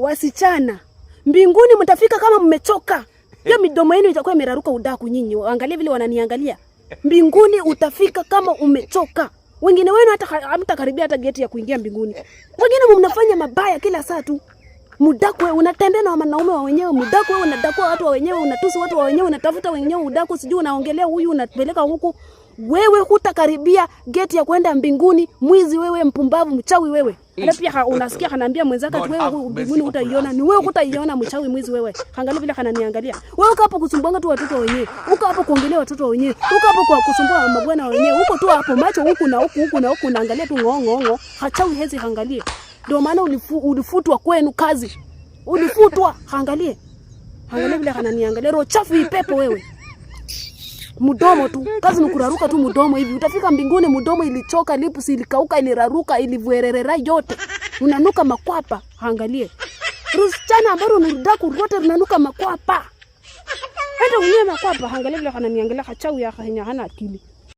Wasichana, mbinguni mtafika kama mmechoka. Hiyo midomo yenu itakuwa imeraruka udaku nyinyi. Angalia vile wananiangalia. Mbinguni utafika kama umechoka. Wengine wenu hata hamtakaribia hata geti ya kuingia mbinguni. Wengine mnafanya mabaya kila saa tu. Mudaku wewe unatembea na wanaume wa wenyewe, mudaku wewe unadakua watu wa wenyewe, unatusi watu wa wenyewe, unatafuta wenyewe udaku, sijui unaongelea huyu, unapeleka huku. Wewe hutakaribia geti ya kwenda mbinguni, mwizi wewe, mpumbavu, mchawi wewe. Alafu pia unasikia kanaambia mwenzake ati God wewe have mbinguni mercy upon hutaiona. us. Ni wewe hutaiona, mchawi mwizi wewe. Angalia vile kananiangalia. Wewe uko hapo kusumbuanga tu watoto wenyewe. Uko hapo kuongelea watoto wenyewe. Uko hapo kwa kusumbua mabwana wenyewe. Uko tu hapo macho huku na huku huku na huku unaangalia tu ngo ngo ngo. Hachawi hezi angalie. Ndio maana ulifutwa kwenu kazi. Ulifutwa, angalie. Angalia vile kananiangalia. Roho chafu hii pepo wewe. Mdomo tu. Kazi ni kuraruka tu mdomo hivi. Utafika mbinguni mdomo ilichoka, lips ilikauka, iliraruka, ilivuererera yote. Unanuka makwapa, angalie. Rusichana ambalo ni rudaku rote runanuka makwapa. Hata unyewe makwapa, angalia vile kananiangalia, hachawi ya hana akili.